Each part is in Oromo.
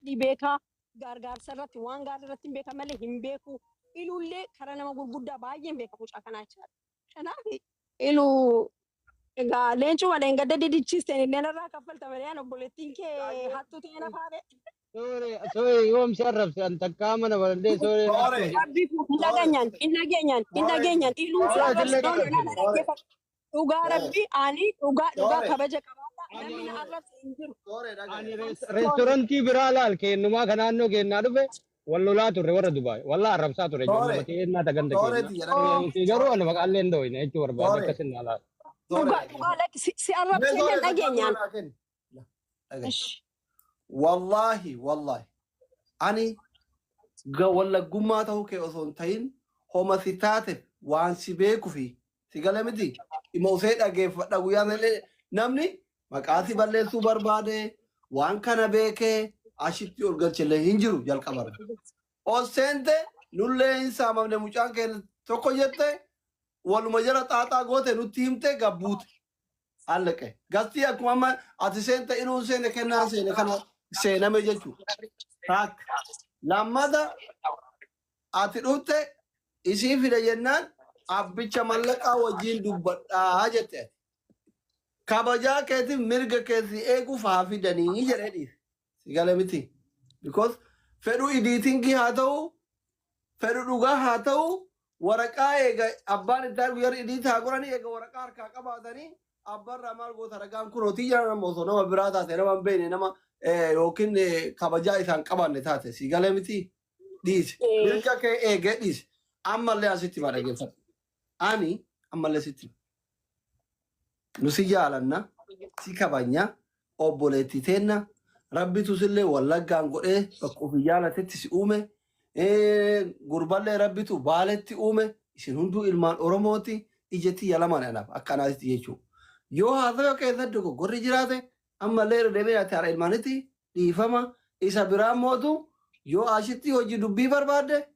Ashlii beekaa, gargaarsa irratti waan gaarii irratti hin beeka malee hin beeku. Ilullee karaa nama gurguddaa baay'een beeka mucaa kanaa jechaadha. Kanaaf iluu egaa leencuma leengadda didichiisteen illee narraa kaffalta malee an obboleettiin kee hattuu ta'e na faare. Soore, soore, yoom si arrabse an takkaa mana baradhee soore Soore. Rabbi hin dhageenyaan, hin dhageenyaan, hin Soore. dhageenyaan iluu si Soore. arrabse Soore. na dhaggeeffadhu. Dhugaa Soore. Rabbi ani dhugaa dhugaa Soore. kabaja qabaadha, namni na arrabse hin jiru. Soore Ani dhagaye. reestoorantii biraa laal keennumaa kan naannoo keennaa dhufe wal lolaa turre warra Dubaay. Wallaa arrabsaa ture Soore. ijoolluma keennaa ta ganda Soore keennaa. tiyya dhagaye. Si garuu ani maqaallee hin dhooyne jechuu barbaade Soore. akkasin naa laal. Soore Dhugaa dhagaye. dhugaa lakki si Mee arrabse illee soore hin takkaa dhageenyaan. dura naa kenni. Dhagaye. Ish. Wallaahi wallaahi. Ani wallaggummaa ta'uu kee osoo hin ta'in homa si taateef waan si beekuu fi si gala miti. Dhimma osee dhageeffadha guyyaa malee namni maqaa si balleessuu barbaade waan kana beekee ashitti ol galchellee hin jiru jalqabarra. Ol seente nullee hin saamamne, mucaan keenya tokko jette, waluma jala xaaxaa goote, nutti himte, gabbuute. Allaqe. Gastii akkuma amma ati seente, iluun seene, kennaan seene, kana seename jechuudha. Taakka. Lammata ati dhufte isii fide jennaan abbicha mallaqaa wajjin dubbadhaa jette ati. Kabajaa keetiif mirga keessi eeguuf haa fidanii jedhee dhiise. Si gale miti. Because fedhu editing haa ta'u, fedhu dhugaa haa ta'u, waraqaa eega abbaan itti argu yeroo edit haa godhanii, eega waraqaa harkaa qabaatanii abbaarraa maal goota, ragaan kunootii jira. Nama osoo nama biraa taate, nama hin beekne, nama yookiin kabajaa isaan qabaanne taate, si galee miti, dhiise. Mirga kee eegee dhiise. Ammallee asitti ma dhageeffadhu. Ani ammallee sitti hima. Nu si jaalanna, si kabanya, obboleettii teenna, rabbitu sillee wallaggaan godhee bakka ofii jaalatetti si uume. Gurballee rabbitu baaletti uume. Isin hunduu ilmaan Oromooti, ija tiyya lamaan anaaf akka anaatitti jechuudha. Yoo haasawa keessatti dogoggorri jiraate ammallee irra deebiin ati haadha ilmaanitti dhiifama. Isa biraa mootu yoo ashitti hojii dubbii barbaadde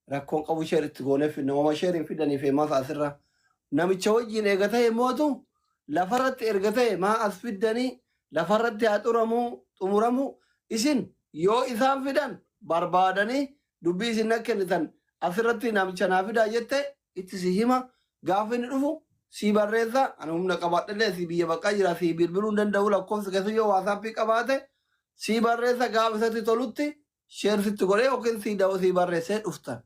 rakkoon qabu, share itti goonee fidna, wama share hin fidanii feemaas asirra namicha wajjin eega ta'e mootu lafarratti erga ta'e maa as fiddanii lafarratti haa xuramuu xumuramuu. Isin yoo isaan fidan barbaadanii dubbii isin na kennitan asirratti namicha naa fidaa jette itti si hima. Gaafa inni dhufu si barreessa. Ani humna qabaadhellee si biyya baqaa jira, si bilbiluu hin danda'u. Lakkoofsa keessa yoo WhatsAppii qabaate si barreessa, gaafa isatti tolutti share sitti godhee yookiin si da'u si barreessee dhuftan.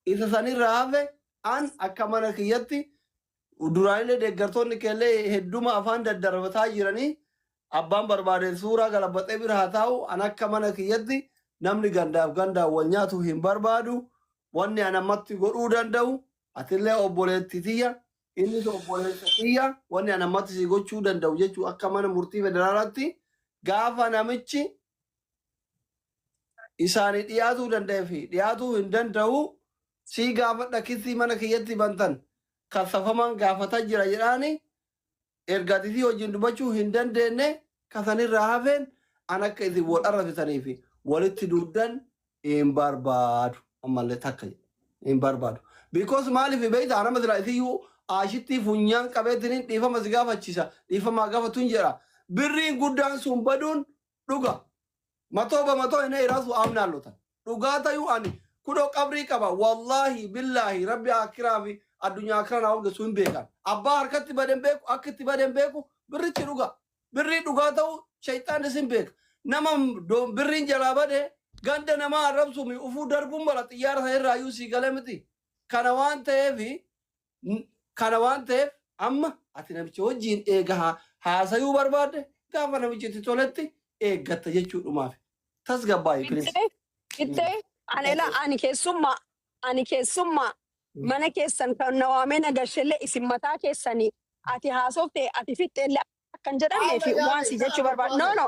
Isa sanirraa hafe an akka mana kiyyatti duraanillee deeggartoonni keellee hedduma afaan daddarbataa jiranii, abbaan barbaade suuraa galabaxee bira haa taa'u, an akka mana kiyyatti namni gandaaf gandaan wal nyaatu hin barbaadu. Wanni an ammatti godhuu danda'u, atillee obboleetti tiyya, innis obboleessa kiyya, wanni an ammatti si gochuu danda'u jechuu akka mana murtii federaalaatti gaafa namichi isaanii dhiyaatuu danda'e fi dhiyaatuu hin danda'u sii gaafadha. Kisii mana kiyyatti bantan kassafamaan gaafataa jira jedhaani, erga ati isii wajjin dubbachuu hin dandeenye kasanirraa hafeen an akka isin wal arrabsitanii fi walitti duuddan hin barbaadu. Ammallee takka hin barbaadu. Because maaliif beektaa, nama sila isiyyuu aashittii funyaan qabeetiin dhiifama si gaafachiisa, dhiifamaa gaafatu hin jedha. Birriin guddaan sun baduun dhuga. መቶ በመቶ እኔ ራሱ አምናለሁ። Dhugaa tayuu ani kunoo qabrii qaba. Wallaahi billaahi rabbi akiraa fi addunyaa akiraa naa hongeessu hin beekan. Abbaa harkatti baden beeku, akka itti baden beeku, birrichi dhuga. Birrii dhugaa ta'u shayxaanis hin beeka. Nama birriin jalaa bade ganda namaa arrabsuumi ufuu darbuun mala xiyyaara sana irraa iyyuu sii galee miti. Kana waan ta'eef amma ati namicha wajjiin eega haasayuu barbaadde gaafa namichi itti toletti eeggatta jechuudhumaaf. Tasgabbaa'i, please. Ittee ani la ani keessummaa mana keessan kan na waamee na gashellee isin mataa keessanii ati haasofte ati fixxeellee akkan jedhamnee fi waan si jechuu barbaadu. No, no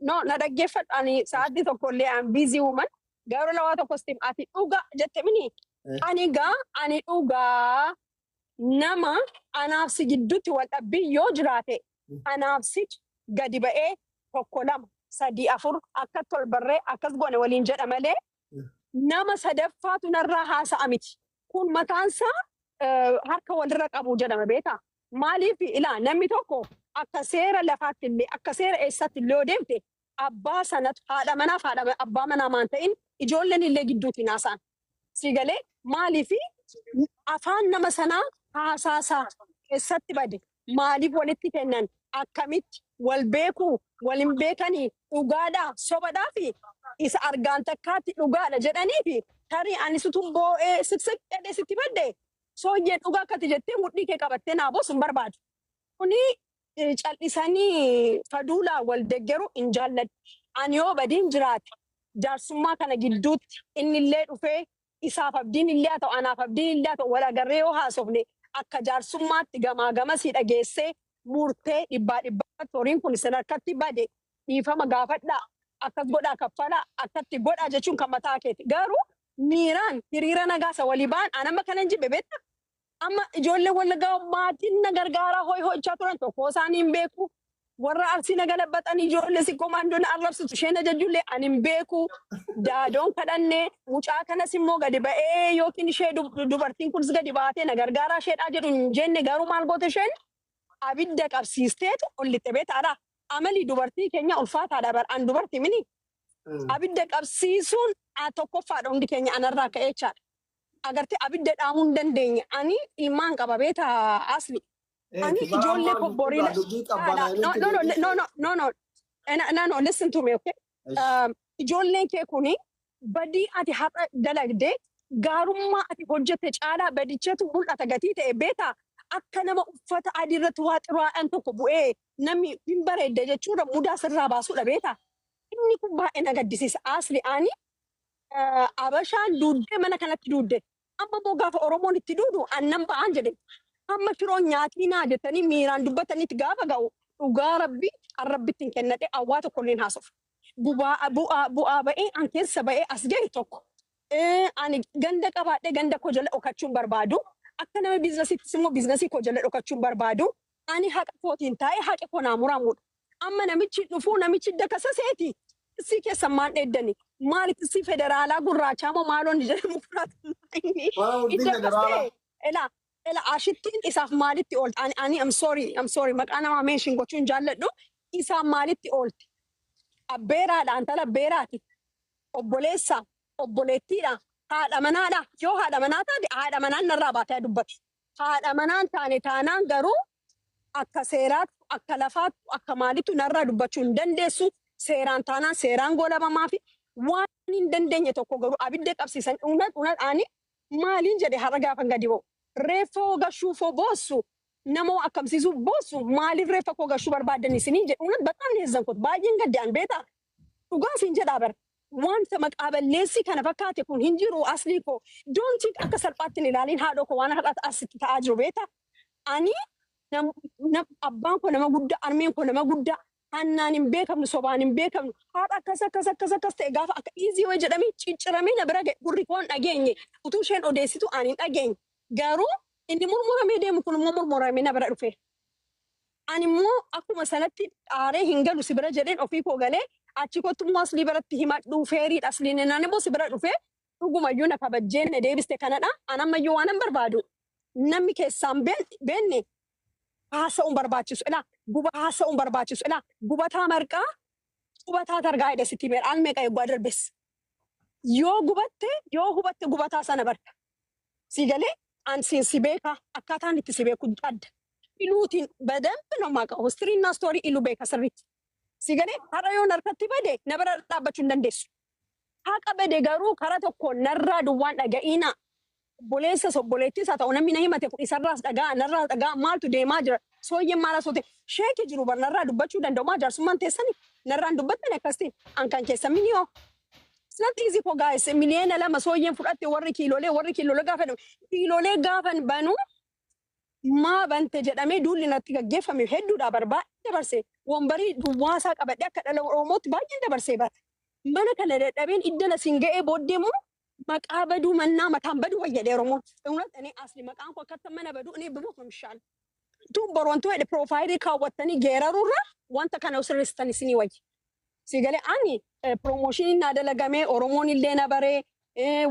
no, na dhaggeeffadhu. Ani sa'aatii tokko illee an busy woman, garuu lawaa tokkos ati dhuga jette mini. Ani gaa ani dhugaa nama anaaf si gidduutti wal dhabbii yoo jiraate anaaf si gadi ba'ee tokko, lama, sadii, afur akka tolbarree akkas goone waliin jedha malee nama sadaffaatu narraa haasa'a miti. Kun mataansaa harka walirra qabu jedhama beekaa. Maaliif ilaa, namni tokko akka seera lafaatti illee akka seera eessaatti illee yoo deemte Abbaa sanatu haadha manaaf haadha abbaa manaa maan ta'in ijoolleen illee gidduutti naasaan. Si galee maaliifi afaan nama sanaa haasaasaa keessatti bade, maaliif walitti kennan, akkamitti wal beekuu, wal hin beekanii, dhugaadhaa sobadhaa fi isa argaan takkaatti dhugaadha jedhanii fi tarii ani situn boo'ee siqsiq jedhee sitti badde sooyyee dhugaa akkati jettee mudhii kee qabattee naa boosu hin barbaadu. Kuni cal'isanii faduulaa wal deeggaru hin jaalladhu. Ani yoo badiin jiraate jaarsummaa kana gidduutti innillee dhufee isaaf abdiin illee haa ta'u, anaaf abdiin illee haa ta'u, wal agarree yoo haasofne akka jaarsummaatti gamaa gamasii dhageessee murtee dhibbaa dhibbaatti horiin kun isin harkatti bade dhiifama gaafadhaa, akkas godhaa, kaffalaa, akkatti godhaa jechuun kan mataa keeti. Garuu miiraan hiriira nagaasa walii ba'an an amma kanan jibbe beektaa? Amma ijoollee Wallaggaa maatiin na gargaaraa hooyi hojjechaa turan tokko isaanii hin beeku. Warra Arsii na galabbatan ijoollee si komaandoo na arrabsitu isheen ajajjullee ani hin beeku. Daadoon kadhannee mucaa kanas immoo gadi ba'ee yookiin ishee dubartiin kunis gadi baatee na gargaaraa isheedhaa jedhu hin jenne. Garuu maal goote? Isheen abidda qabsiisteetu ol lixxe beektaadha. Amali dubartii keenya ulfaataadha bar, an dubartii mini. Abidda qabsiisuun tokkoffaadha, hundi keenya anarraa ka'ee jechaadha. Agartee, abidda dhaamuu hin dandeenye. Ani ilmaan qaba beektaa, asli. Ani ijoollee koo borii Dubbii no qabbanaa'ee. no no no no no no no no, listen to me, okay? Ijoolleen kee kuni badii ati har'a dalagde gaarummaa ati hojjette caalaa badichatu mul'ata gatii ta'e beektaa, akka nama uffata adii irratti waa xuraa'aan tokko bu'ee namni hin bareedde jechuudha mudaa sirraa baasuudha beektaa. Inni kun baay'ee na gaddisiisa. Asli ani Abashaan duuddee mana kanatti duudde. Amma immoo gaafa Oromoon itti duudu annan ba'aan jedhe. Amma firoon nyaatinaa jettanii miiraan dubbatanitti gaafa ga'u dhugaa rabbi arrabbitti hin kennadhe awwaa tokko illee haasofne. Bu'aa bu'aa bu'aa ba'ee an keessa ba'ee as ga'e tokko. Ani ganda qabaadhee ganda koo jala dhokachuun barbaadu. Akka nama biizinasiittis immoo biizinasii koo jala dhokachuun barbaadu. Ani haqa kootiin taa'ee haqa koo naa muramuudha. Amma namichi dhufuu namichi dakasaseeti. Isii keessan maal dheeddani? Maaliif isii federaalaa gurraachaa moo maaloon jedhamu fudhatu? Mana murtii Idda federaalaa. kastee ela ela ashittiin isaaf maalitti oolti? Ani I'm sorry, I'm sorry, maqaa namaa mention gochuun jaalladhu. Isaaf maalitti oolti? Abbeeraadha, intala abbeeraati. Obboleessa, obboleettiidha, haadha manaadha. Yoo haadha manaa taate haadha manaan narraa baatee dubbatu. Haadha manaan taane taanaan garuu akka seeraatti, akka lafaatti, akka maalittu narraa dubbachuu hin dandeessu. Seeraan taanaan seeraan goolabamaa fi waan hin dandeenye tokko garuu abidda qabsiisan unat unat ani maaliin jedhe har'a gaafa gadi ba'u. Reeffa hoo gashuufoo boossu, nama akkamsiisuu boossu, maaliif reeffa koo gashuu barbaaddan isinii jedhe. Unat በጣም ነው ያዘንኩት, baay'een gadde an beektaa. Dhugaa siin jedhaa bara. Wanta maqaa balleessi kana fakkaate kun hin jiru aslii koo. Don't think akka salphaatti hin ilaalin haadhoo koo, waan har'a asitti ta'aa jiru beektaa. Ani abbaan koo nama guddaa, armeen koo nama guddaa, hannaan hin beekamnu, sobaan hin beekamnu. Haadha akkas akkas akkas akkas ta'e gaafa akka easy way jedhamee cicciramee na bira ga'e gurri koo hin dhageenye. Utuu isheen odeessitu ani hin dhageenye. Garuu inni murmuramee deemu kun immoo murmuramee na bira dhufe. Ani immoo akkuma sanatti aaree hin galu si bira jedheen ofii koo galee achi kottu immoo aslii biratti himadhu feeriidha asliin naan immoo si bira dhufee dhugumayyuu na kabajjeen na deebiste kanadha. An ammayyuu waan hin barbaadu. Namni keessaan beenne haasa'uun barbaachisu. Ilaa guba haasa'uun barbaachisu. Ilaa gubataa marqaa gubataa targaa jedhe sitti meera al meeqa eeggaa darbes. Yoo gubatte, yoo hubatte, gubataa sana barta. Si galee an siin si beeka, akkaataan itti si beeku adda. Iluutiin በደንብ ነው የማውቀው. History እና story iluu beeka sirriitti. Si galee har'a yoon harkatti bade na bira dhaabbachuu hin dandeessu. Haqa bade garuu karaa tokko narraa duwwaan dhaga'iina. Obboleessas obboleettis haa ta'u namni na himate kun isarraas dhagaa narraas dhagaa maaltu deemaa jira. Sooyyeen maal asoote sheeki jiru bar narraa dubbachuu danda'u maa jaarsummaan teessani narraan dubbattan akkasitti an kan keessa miniyoo. It's not easy for guys. 2 miliyoona sooyyeen fudhatte warri kiiloolee gaafa kiiloolee gaafan banuu maa bante jedhamee duulli natti gaggeeffame hedduudha bar, baay'ee dabarse. Wambarii duwwaasaa qabadhe akka dhala Oromootti baay'een dabarsee bara. Mana kana dadhabeen iddana siin ga'ee booddee immoo maqaa baduu mannaa mataan baduu wayyadhe Oromoon. እውነት እኔ asli maqaan koo akkatti mana baduu እኔ ብሞት ነው የሚሻለው. Tun borontoo jedhe profile kaawwattanii geerarurra wanta kana sirreessitan isinii wayya. Si galee ani promotion naa dalagamee Oromoon illee na baree,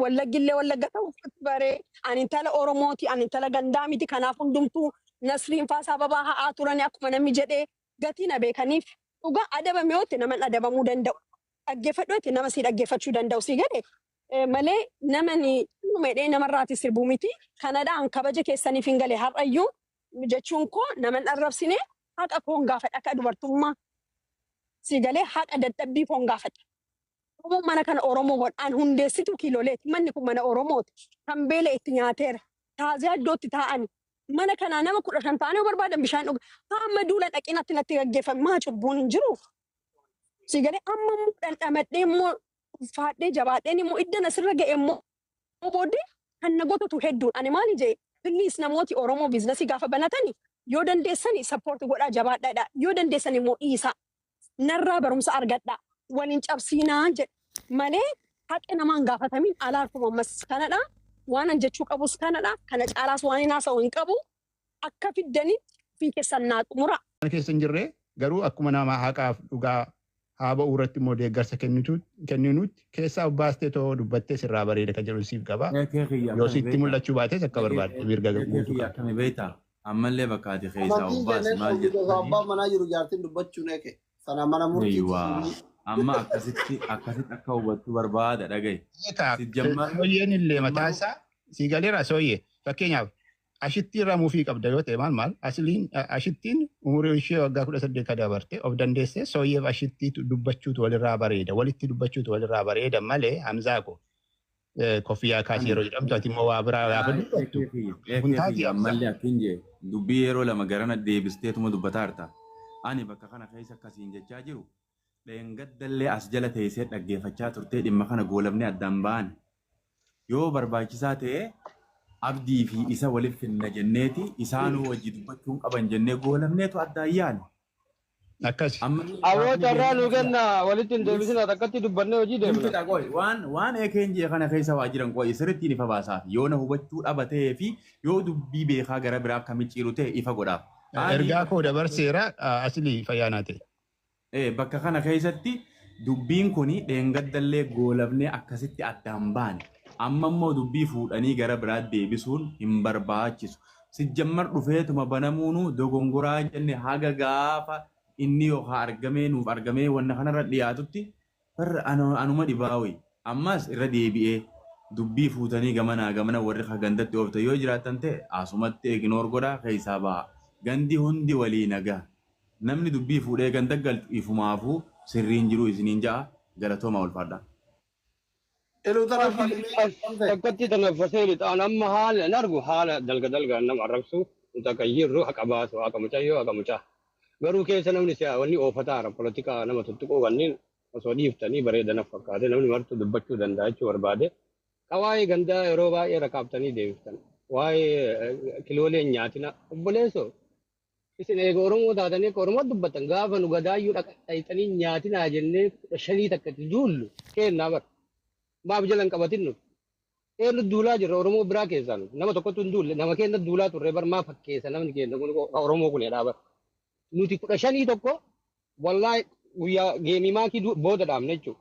Wallaggi illee Wallagga ta'uu baree, ani intala Oromooti, ani intala gandaa miti, kanaaf hundumtuu Nasriin faa sababaa ha'aa turani akkuma namni jedhee gatii na beekaniif. Dhugaa adabame yoo ta'e nama adabamuu danda'u. Dhaggeeffadhu yoo ta'e nama si dhaggeeffachuu danda'u si gade malee namani dhedhee namarraati sirbuu miti. Kanadhaan kabaja keessaniif hin gale har'ayyuu jechuun koo nama hin arrabsine haqa koon gaafadha akka dubartummaa si galee haqa dadhabbii koon gaafadha. Oromoon mana kana Oromoo godhaan hundeessitu kiiloleeti. Manni kun mana Oromooti. Kan beela itti nyaateera. Taazee iddootti taa'ani. Mana kanaa nama 15 ta'anii yoo barbaadan bishaan dhuga. Hamma duula dhaqinatti natti gaggeeffame maa cubbuun hin jiru. Si galee amma immoo dhandhamadhee immoo ulfaadhee jabaadheen immoo iddan asirra ga'e immoo booddee kan na gotatu hedduun ani maali jee please namooti Oromoo biizinasii gaafa banatani yoo dandeessani support godhaa jabaadhaadha yoo dandeessan immoo dhiisaa narraa barumsa argadhaa waliin cabsiinaa jedhe malee haqa namaan gaafatamin alaarfuma ammas kanadha waan an jechuu qabus kanadha kana caalaas waan hin haasa'u hin qabu akka fiddanitti ofii keessan naa xumura. Mana keessa hin jirre garuu akkuma nama haqaaf dhugaa haa ba'uu irratti immoo deeggarsa kenninutti keessaa of baastee too dubbattee sirraa bareeda kan jedhu siif qaba. Eekee kiyya Yoo akkami sitti beektaa? mul'achuu baates akka barbaadde mirga Eekee guutuu kiyya qabda. akkami beektaa? Ammallee bakka ati keessaa of Amantiin baasi kenneen maal ofi osoo jettanii? abbaan manaa jiru jaartiin dubbachuun eeke. Sana mana murtiitti Eeywaa. sirrii. Amma akkasitti akkasitti akka hubattu barbaada dhaga'i. Si jammar Sooyyeen illee mataa jammaruu isaa sii galeera sooyyee fakkeenyaaf ashittiin ramuufii qabda yoo ta'e maal maal asliin ashittiin umurii ishee waggaa 18 kan dabarte of dandeessee sooyyeef ashittiitu dubbachuutu walirraa bareeda walitti dubbachuutu walirraa bareeda malee Hamzaa ko koffiyyaa kaasii ani yeroo jedhamtu ati immoo waa biraa gaafa dubbattu eekee kiyya kun eekee taati kiyya Hamzaa. ammallee akkin jee dubbii yeroo lama garana deebisteetuma dubbataa jirta. Ani bakka kana keessa akkasiin jechaa jiru dheengaddallee as jala teessee dhaggeeffachaa turtee dhimma kana goolabnee addaan ba'an. Yoo barbaachisaa ta'e abdii fi isa waliif finna jenneeti isaanuu wajji dubbachuun qaban jennee goolabneetu addaan yaane. Akkas. Ammallee Awwoo gaafni carraa deebiin nu kenna walitti hin Nis deebisina takkatti dubbannee hojii deemna. Nimfidha qoy waan waan eekeen jee kana keessa waa jiran qoy sirriitti ifa baasaaf yoo na hubachuu dhaba ta'ee fi yoo dubbii beekaa gara biraa akka micciiru ta'e ifa godhaaf. Ani Ergaa koo bakka dabarseera asilii fayyaa naa ta'e. bakka kana keessatti dubbiin kun dheengaddallee goolabnee akkasitti addaan baane. Amma immoo dubbii fuudhanii gara biraatti deebisuun hin barbaachisu. Sijjammar dhufeetuma banamuunu dogongoraa jenne haga gaafa inni yookaan argamee nuuf argamee wanna kanarra dhiyaatutti barra anuma dhibaawi. Ammas irra deebi'ee dubbii fuutanii gamanaa gamana warri gandatti ooftan yoo jiraattan ta'e asumatti ignoor godhaa keessaa baha. Gandi hundi walii nagaa. Namni dubbii fuudhee ganda galchu ifumaafuu sirriin jiru isiniin ja'a galatooma ulfaadha. Iluu tana fatimee qabde. Takkatti tanaffasee lixaan amma haala hin argu haala dalga dalgaan nama arrabsu takka jirru haqa baasu haqa mucayyoo haqa mucaa. Garuu keessa namni si'a wanni oofataara polotikaa nama tuttuquu kanneen osoo dhiiftanii bareeda naf fakkaate namni martu dubbachuu danda'a jechuu barbaade. Waa'ee gandaa yeroo baay'ee rakaaftanii deebiftan. Waa'ee kiloolee nyaatina obboleessoo isin eega Oromoo taatanii akka Oromoo dubbattan gaafa nu gadaayyuu dhaqxanii nyaatinaa jennee 15 takkatti duullu kennaa bara. Maaf jala hin qabatin nuti. Eenyu duulaa jirra Oromoo biraa keessaa nuti. Nama tokkotu hin duulle nama keenya duulaa turre bar maa fakkeessa namni keenya kun Oromoo kun jedhaa bara. Nuti 15 tokko wallaahi guyyaa geemii maakii booda dhaabne jechuudha.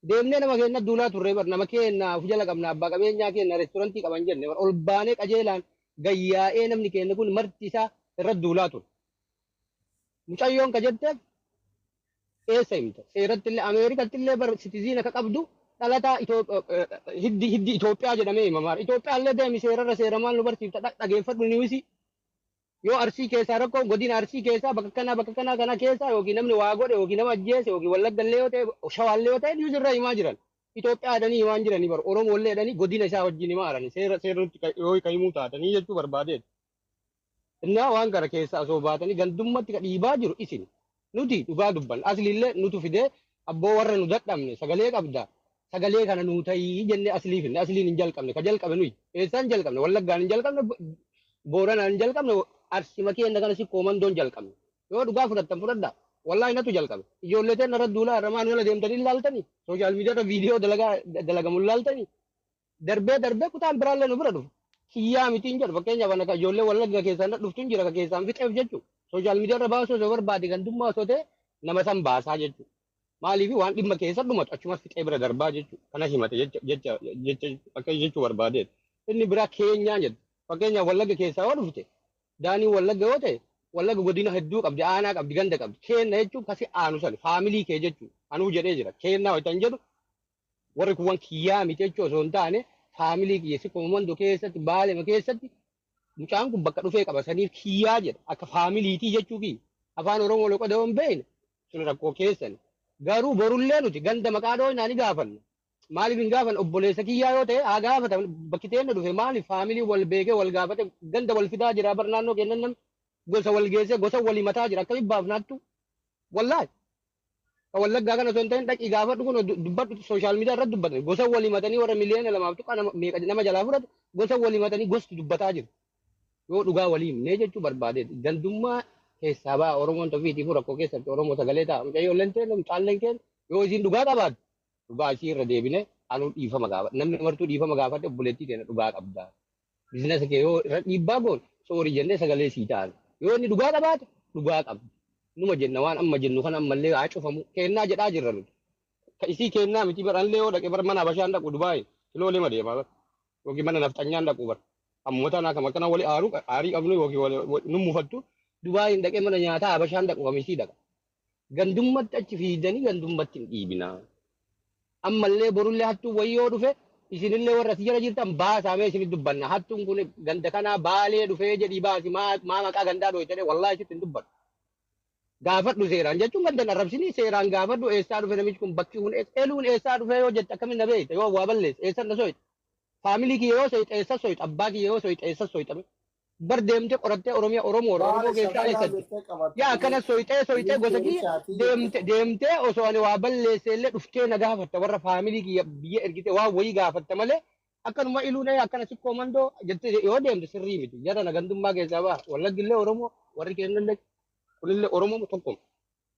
Deemnee nama keenya duulaa turre bar nama keenya of jala qabna abbaa qabeenyaa keenya reestoorantii qaban jenne bar ol baanee qajeelaan gayyaa'ee namni keenya kun marti isaa irra duulaa ture. Mucayyoon ka jetteef eessa himta? Seeratti illee Ameerikatti illee bar sitiziin akka qabdu dhalataa hiddi hiddi Itoophiyaa jedhamee himamaa. Itoophiyaa illee deemi seerarra seera maal nu barsiifta dhageeffadhu niwisi. Yoo Arsii keessaa rakkoo godina Arsii keessaa bakka kanaa bakka kanaa kana keessaa yookiin namni waa godhe yookiin nama ajjeese yookiin Wallagga illee yoo ta'e Shawaa illee yoo ta'e niwus irra himaa jiran. Itoophiyaa jedhanii himaa hin jiranii bar Oromoo illee jedhanii godina isaa wajjin himaa jiran seera seeratti yoo ka himuu taatanii jechuu barbaadeeti. Innaa waan kana keessaa osoo baatanii gandummatti ka dhiibaa jiru isin. Nuti dhugaa dubbanna. Asliillee nutu fidee abboo warra nu dadhabne sagalee qabda. Sagalee kana nuu ta'ii jennee aslii finne. Asliin hin jalqabne. Ka jalqabe nuyi. Eessaan jalqabne? Wallaggaan hin jalqabne. Booranaan hin jalqabne. Arsima keenya kana sikkoo mandoon jalqabne. Yoo dhugaa fudhattan fudhadhaa. Wallaahi natu jalqabe. Ijoollee ta'e narra duulaa irra maal deemtanii ilaaltanii. Sooshaal miidiyaa irra viidiyoo dalagamu ilaaltanii. Darbee darbee kutaan biraallee nu bira dhufu. Kiyyaa mitiin jedhu fakkeenyaaf ana ka ijoollee Wallagga keessaan dhuftu hin jira ka keessaan fixeef jechuudha. Sooshaal miidiyaa irra baasuu osoo barbaade gandummaa osoo ta'e nama san baasaa jechuudha. Maaliif waan dhimma keessa dhumatu achumas fixee bira darbaa jechuudha. Kana himate jecha jecha jecha akka jechuu barbaadeet. Inni biraa keenyaan jedhu. Fakkeenyaaf Wallagga keessaa yoo dhufte daanii Wallagga yoo ta'e Wallagga godina hedduu qabdi, aanaa qabdi, ganda qabdi. Keenna jechuun kasi aanu san faamilii kee jechuudha. Anuu jedhee jira. Keennaa wayita jedhu warri kuwwan kiyyaa miti jechuu osoo hin taane faamilii kiyya Sikkoo Mandoo keessatti, Baalema keessatti mucaan kun bakka dhufee qaba saniif kiyyaa jedha. Akka faamiliitii jechuu kiyya. Afaan Oromoo loqoda hin beekne sun rakkoo keessan. Garuu borullee nuti ganda maqaa dhooynaa ni gaafanna. Maaliif hin gaafan? Obboleessa kiyyaa yoo ta'e haa gaafatan. Bakki teenna dhufe maaliif faamilii wal beekee wal gaafate ganda wal fidaa jira bar naannoo kennan namni gosa wal geessee gosa walii mataa jira akkamitti baafnaattu wallaahi. Ka Wallaggaa kana osoo hin ta'in dhaqii gaafadhu kun dubbadhu social media irratti dubbatan gosa walii matanii warra miliyoona 2 tuqaa nama meeqa nama jalaa fudhatu gosa walii matanii gosti dubbataa jiru. Yoo dhugaa walii himnee jechuu barbaade gandummaa keessaa ba'a. Oromoon tofiitiifuu rakkoo keessatti Oromoo sagalee ta'a. Mucayyoo illee ta'e mucaalleen keenya yoo isiin dhugaa qabaatu dhugaa isii irra deebine anuu dhiifama gaafa namni martuu dhiifama gaafate obboleettii teena dhugaa qabda. Biizinasa kee yoo irra dhiibbaa goon sorry jennee sagalee sii ta'an. Yoo inni dhugaa qabaate dhugaa qabdi. Numa jenna waan amma jennu kana ammallee haa cufamu kennaa jedhaa jirra nuti. Ka isii kennaa miti baranillee yoo dhaqe bar mana Habashaan dhaqu Dubaay kiloolee ma deemaa bar yookiin mana nafxanyaan dhaqu bar. Ammoo tanaa kam akkana wali aaru aarii qabnu yookiin wali nu mufattu Dubaayin dhaqee mana nyaataa Habashaan dhaqu kam isii dhaqa. Gandummatti achi fiidanii gandummatti hin dhiibinaa. Ammallee borullee hattuu wayii yoo dhufe isinillee warra as jala jirtan baasaa mee isinit dubbanna. Hattuun kun ganda kanaa Baalee dhufee jedhii baasi maa maa maqaa gandaa dhooyte jedhee wallaahi sitti hin dubbadhu. Gaafadhu seeraan jechuun gandan arrabsinii seeraan gaafadhu eessaa dhufe namichi kun bakki kun eluun eessaa dhufe yoo jette akkamiin na beekta yoo waa balleesse eessan na soyita. Faamilii kiyya yoo soyita eessa soyita abbaa kiyya yoo soyita eessa soyita bar deemtee qorattee Oromiyaa Oromoodha Oromoo Maali keessaa sagalee eessatti. jettee qabatte Yaa akkana soyixee soyixee gosa kiyya isaatii deemte deemtee osoo ani waa balleesse illee dhuftee na gaafatta warra faamilii kiyya biyya ergite waa wayii gaafatta malee akkanuma iluun akkana Sikkoo Mandoo jettee yoo deemte sirrii miti. Jara na gandummaa keessaa ba'a. Wallaggillee Oromoo warri kennallee kunillee Oromoo tokkuma.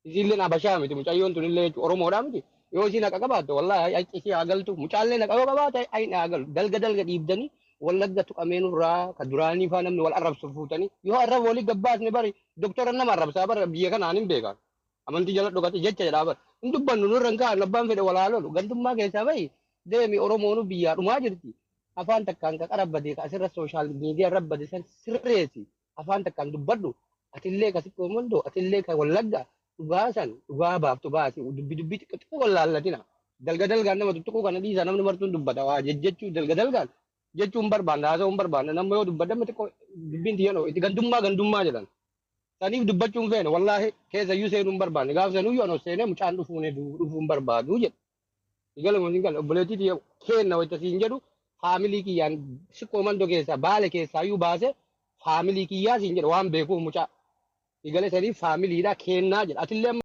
Isiillee Habashaa miti mucayyoon tunillee jechuudha Oromoodhaa miti. Yoo isiin haqa qabaatte wallaahi achi isii haa galtu mucaallee haqa yoo qabaate ayin haa galu dalga dalga dhiibdanii Wallagga tuqamee nurraa ka duraanii faa namni wal arrabsu fuutanii yoo arraba walii gabbaasne bari doktora nama arrabsaa bara biyya kanaan hin beekan. Amantii jala dhokate jecha jedhaa bara. Hin dubbannu nurra hin kaa'annu abbaan fedhe walaa lolu gandummaa keessaa bahi deemi Oromoonu biyyaa dhumaa jirti. Afaan takkaan ka qarabbate ka asirra social media rabbate san sirreessi. Afaan takkaan dubbadhu atillee ka Sikkoo Mandoo atillee ka Wallagga dhugaa san dhugaa baaftu baasi dubbi dubbii xiqqoo xiqqoo wallaallatina. Dalga dalgaan nama tuttuquu kana dhiisa namni martuun dubbata waa jejjechuu dalga dalgaan jechuun barbaanna haasa'uun barbaanna nama yoo dubbadame xiqqoo dubbiin tiyya itti gandummaa gandummaa jedhan. Saniif dubbachuun feene wallaahi keessa iyyuu seenuu hin barbaanne gaafa sanuyyuu anoo seenee mucaan dhufuun dhufuu hin barbaadu jedhe. Galuma hin galle obboleettii tiyya keenna wayita siin jedhu faamilii kiyyaan Sikkoo Mandoo keessaa Baale keessaa iyyuu baase faamilii kiyyaa siin jedhe waan beekuuf mucaa. Igale saniif faamiliidha kennaa jedha. Atillee amma